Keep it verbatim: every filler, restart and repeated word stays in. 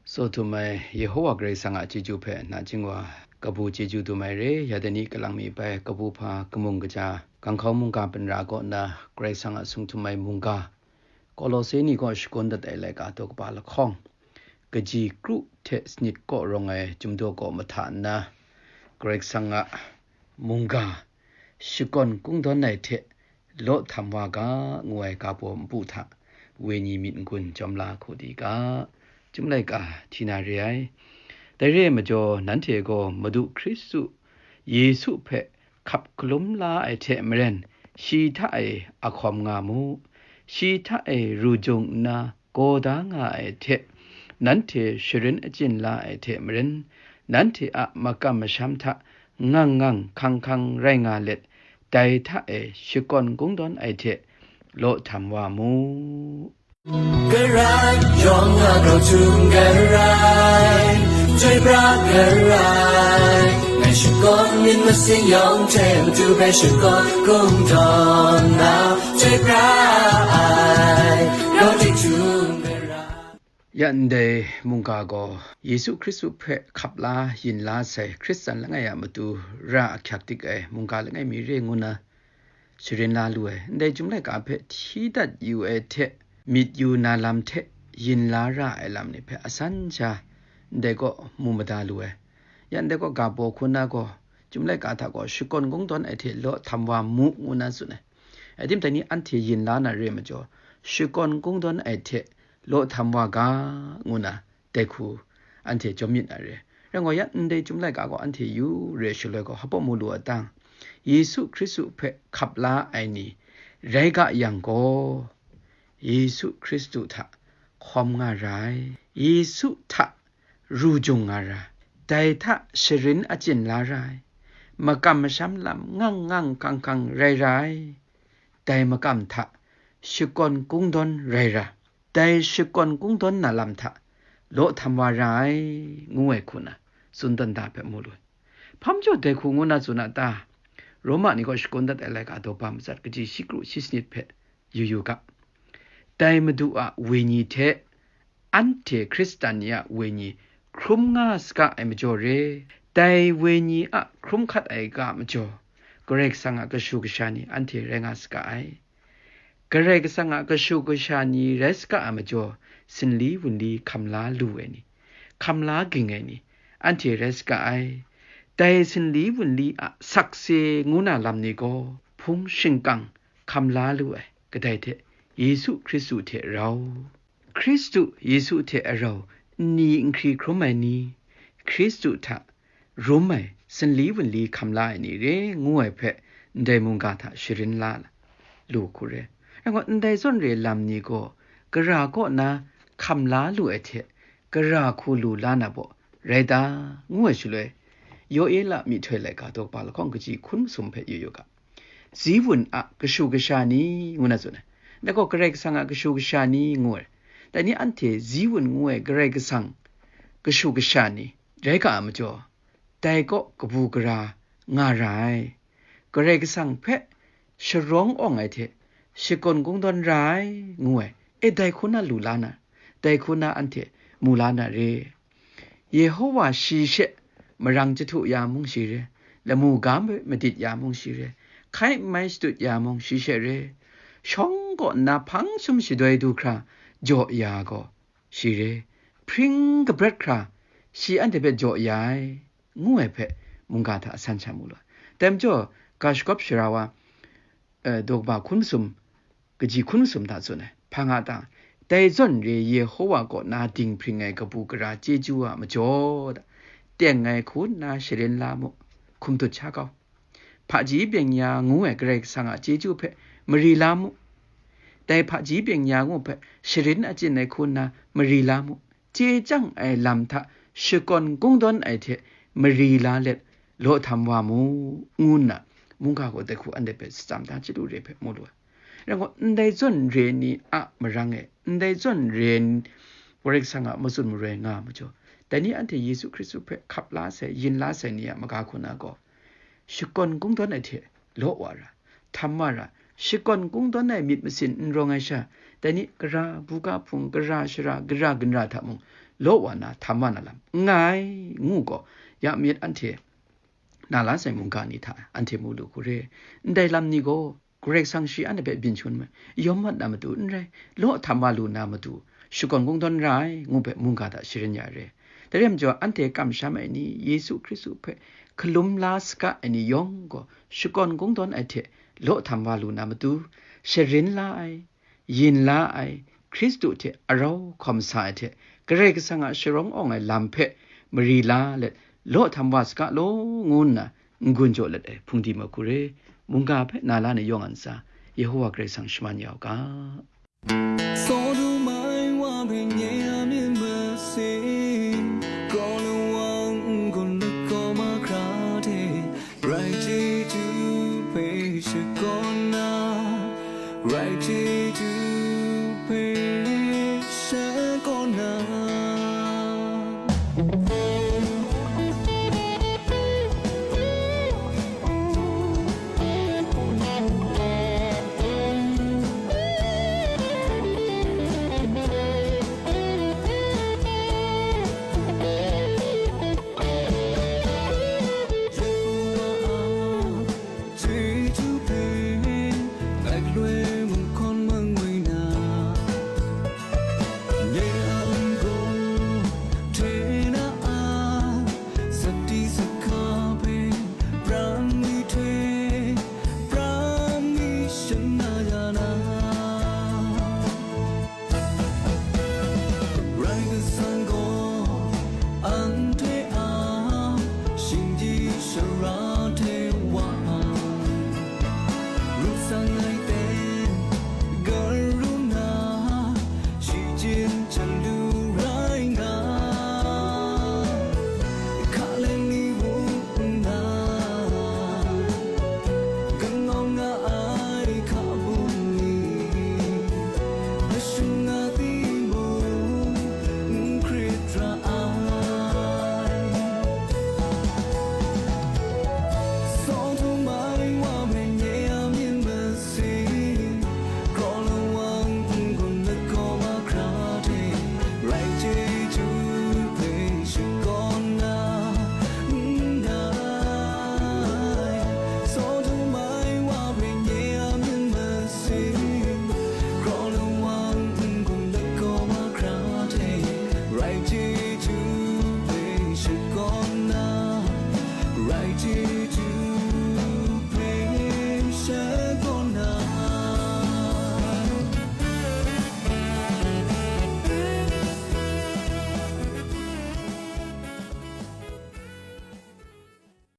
Tsaw htum ai Yehowa Karai Kasang a chyeju hpe nachying wa kabu chyeju dum ai re. Ya dai ni kalang mi bai kabu hpa kamung kaja, ganghkau mungga binra kaw nna Karai Kasang a sung htum ai mungga, Kolose ni kaw shakawn dat ai laika daw kaba lahkawng, kaji kru hte sanit kaw rawng ai chyum daw kaw mahta nna, Karai Kasang a mungga, shakawn kungdawn ai hte law htam wa ga ngu ai ga baw npu hta, wenyi myit n-gun jawm la hku di ga, Chyum laika hti na re ai. Dai re ai majaw, nanhte gaw Madu Hkristu Yesu hpe hkap hkalum la ai hte maren, shi hta e a hkawm nga mu. Shi hta e ru jung nna gaw da nga ai hte, nanhte sharin achyin la ai hte maren, nanhte a makam masham hta ngang ngang hkang hkang rai nga let, dai hta e shakawn kungdawn ai hte law htam wa mu. Karai yawng a grau htum karai, chyoi pra karai, ngai shakawn myit masin yawng hte Madu hpe shakawn kungdawn na, chyoi pra ai, grau htum karai. Ya ndai mungga gaw Yesu Hkristu hpe hkap la yin la sai Hkristan langai a matu ra ahkyak dik ai mungga langai mi re ngu na sharin la lu ai. Ndai Chyum laika hpe hti dat yu ai hte myit yu na lam hte yin la ra ai lam ni hpe asan sha ndai kaw mu mada lu ai. Ya ndai kaw ga baw hku na gaw, Chyum laika hta gaw shakawn kungdawn ai hte law htam wa mu ngu na tsun ai. Adim dai ni anhte yin la na re ai majaw, shakawn kungdawn ai hte law htam wa ga ngu na dai hku anhte jawm myit na re. Rai ngai, ya ndai Chyum laika gaw anhte yu re shaloi gaw, hpa mu lu a tang, Yesu Hkristu hpe hkap la ai ni rai ga yang gaw, Yesu Hkristu hta hkawm nga ra ai, Yesu hta ru jung nga ra ai, dai hta sharin achyin la ra ai, makam masham lam ngang ngang hkang hkang rai ra ai, dai makam hta shakawn kungdawn rai ra, dai shakawn kungdawn na lam hta law htam wa ra ai, ngu ai hku na tsun tawn da hpe mu lu ai. Hpa majaw dai hku ngu na tsun a ta? Roma ni gaw shakawn dat ai laika daw ba matsat kaji shi kru shi sanit hpe yu yu ga. Dai Madu a Wenyi hte anhte Hkristan ni a wenyi hkrum nga saga ai majaw re, dai wenyi a hkrum hkat ai ga majaw, Karai Kasang a kashu kasha ni anhte rai nga saga ai. Karai Kasang a kashu kasha ni rai saga ai majaw, sinli wunli hkam la lu ai ni, hkam la ging ai ni, anhte rai saga ai. Dai sinli wunli a sakse ngu na lam ni gaw, hpung shingkang hkam la lu ai, kadai hte Yesu Hkristu hte rau, Hkristu Yesu hte arau nni nhkri hkrum ai ni, Hkristu hta rum ai, sinli wunli hkam la ai ni re ngu ai hpe ndai mungga hta sharin la lu hku re. Rai ngai, ndai zawn re lam ni gaw gara kaw na hkam la lu ai hte, gara hku lu la na baw rai ta, ngu ai shaloi, Yoela myihtoi laika daw kaba lahkawng kaji hkun masum hpe yu yu ga. Ziwun a kashu kasha ni, ngu na tsun ai. Dai gaw Karai Kasang a kashu kasha ni, ngu ai. Dai ni anhte Ziwun ngu ai Karai Kasang kashu kasha ni rai ga ai majaw, dai kaw kabu gara nga ra ai. Karai Kasang hpe sharawng awng ai hte shakawn kungdawn ra ai, ngu ai. E, dai hku na lu la na, dai hku na anhte mu la na re. Yehowa shi she marang jahtu ya mung shi re, lamu ga madit ya mung shi re, hkai n mai shadut ya mung shi she re, shawng kaw nna hpang sum shadoi du hkra jaw ya gaw shi re, hpring kabret hkra shi anhte hpe jaw ya ai, ngu ai hpe mungga hta asan sha mu lu ai. Dai majaw, ga shagawp sara wa, eh, daw kaba hkun masum, kaji hkun masum hta tsun ai. Hpa nga ta? Dai zawn re Yehowa kaw na dinghpring ai kabu gara chyeju a majaw, teng ai hku nna sharin la mu, hkum tut sha kau. Hpaji byeng ya ngu ai Karai Kasang a chyeju hpe mari la mu. Dai hpaji byeng ya ngu hpe sharin achyin ai hku nna mari la mu. Chye chyang ai lam hta shakawn kungdawn ai hte mari la let law htam wa mu, ngu nna mungga gaw dai hku anhte hpe shatsam da chyalu re hpe mu lu ai. Rai ngai, ndai zawn re ni a marang e, ndai zawn re n-, Karai Kasang a matsun maroi nga ai majaw, dai ni anhte Yesu Hkristu hpe hkap la sai, yin la sai ni a maga hku na gaw, shakawn kungdawn ai hte law wa ra, htam wa ra, shakawn kungdawn ai myit masin n rawng ai sha, dai ni gara, buga hpung, gara shara, gara ginra hta mung, law wa na, htam wa na lam n nga ai, ngu gaw, ya myit anhte na la sai mungga ni hta anhte mu lu hku re. Ndai lam ni gaw Karai Kasang shi anhte hpe byin shangun ma, yawm mat na matu n rai, law htam wa lu na matu, shakawn kungdawn ra ai, ngu hpe mungga hta sharin ya re. Dai rai majaw, anhte kamsham ai ni, Yesu Hkristu hpe hkalum la saga ai ni yawng gaw, shakawn kungdawn ai hte law htam wa lu na matu, sharin la ai, yin la ai, Hkristu hte arau hkawm sa ai hte, Karai Kasang a sharawng awng ai lam hpe mari la let, law htam wa saga law, ngu nna n-gun jaw let ai hpungdi mahku re, mungga hpe na la ni yawng a ntsa, Yehowa Karai Kasang shaman ya u ga.